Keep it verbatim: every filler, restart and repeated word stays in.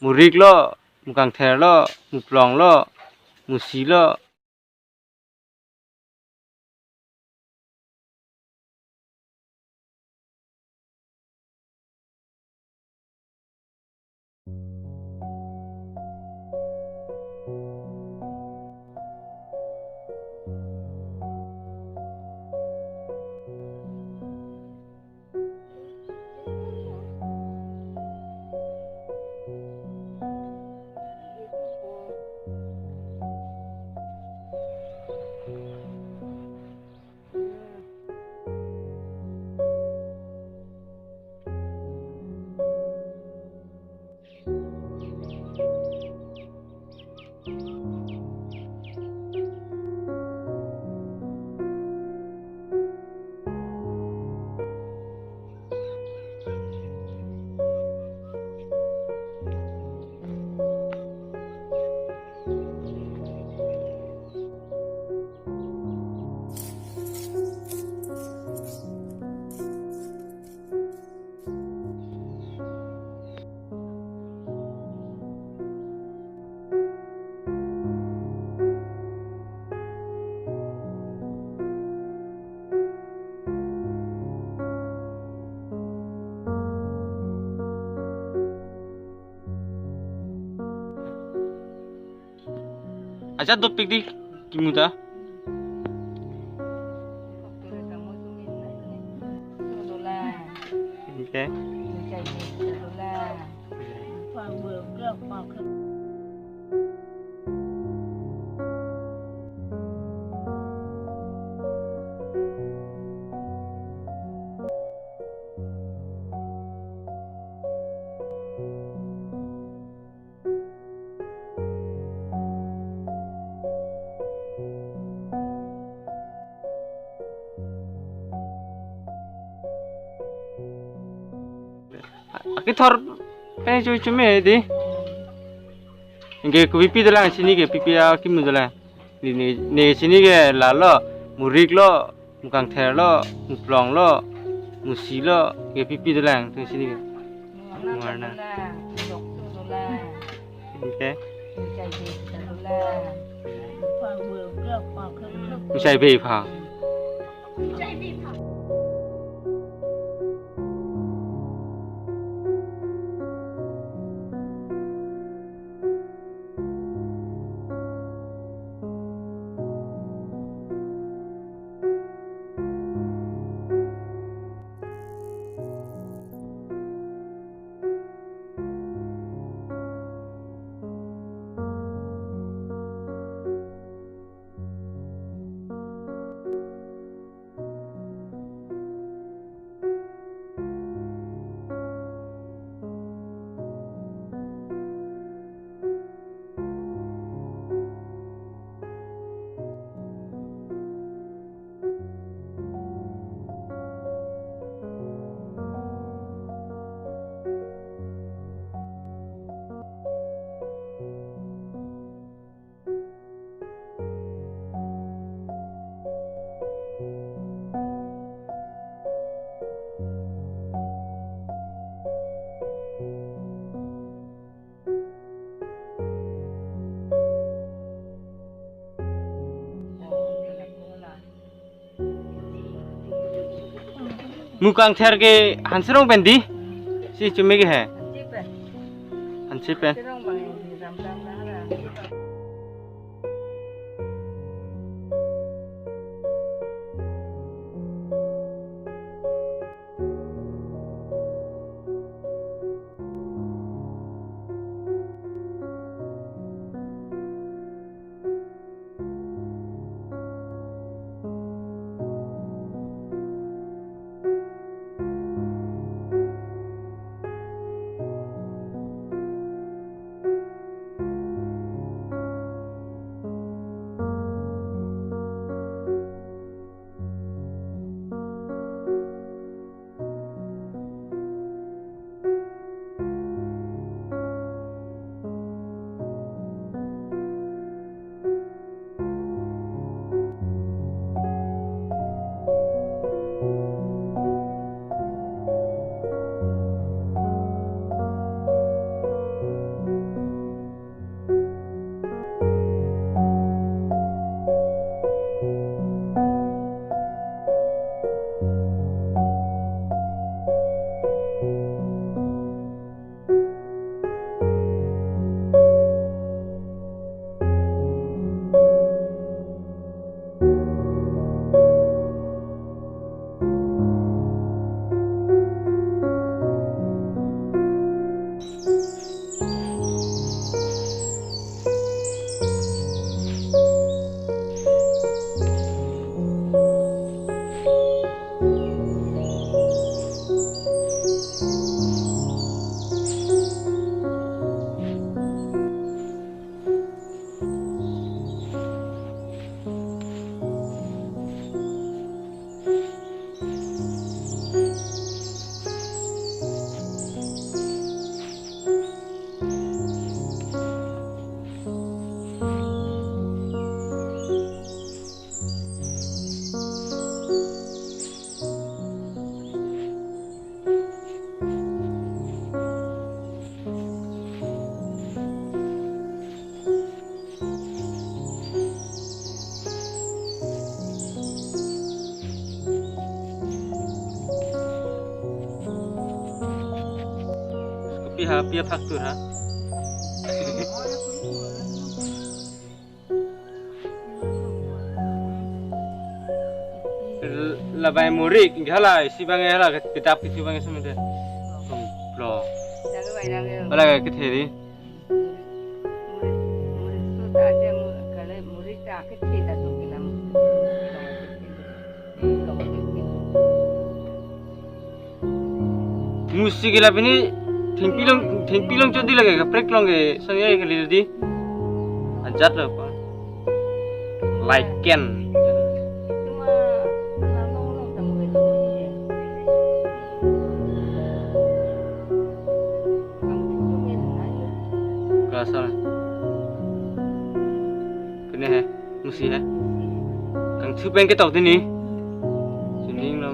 Murik lo, mukangther lo, muplong lo, musi lo. Acha dopik di kimu ta. Okay. Akethor pen chu chu me di. Anke kopi pi dolang, chini ke pi pi akimu dolang. Di ne, ne chini ke la lo, murik lo, mukangther lo, muplong lo, musi lo, ke pi pi dolang, tung chini ke. Ngarna. Okay. Musai be pha. Mukangther ke Hanserong pen di? Si chumi ke he? Hanse pen. Pi ha, pi aphak tur ha. Labang murik, hala, isi abang hala, kedap isi abang isi mede. Blo. Hala kethe ri. Musi ke la pini thengpi long, thengpi long chot di lake, kaprek long ke, sangya ke lil di. Ajat lo pa. Like ken. Kasar. Pine hai, musi hai. Kangthu pen ketok di ni. Sining lo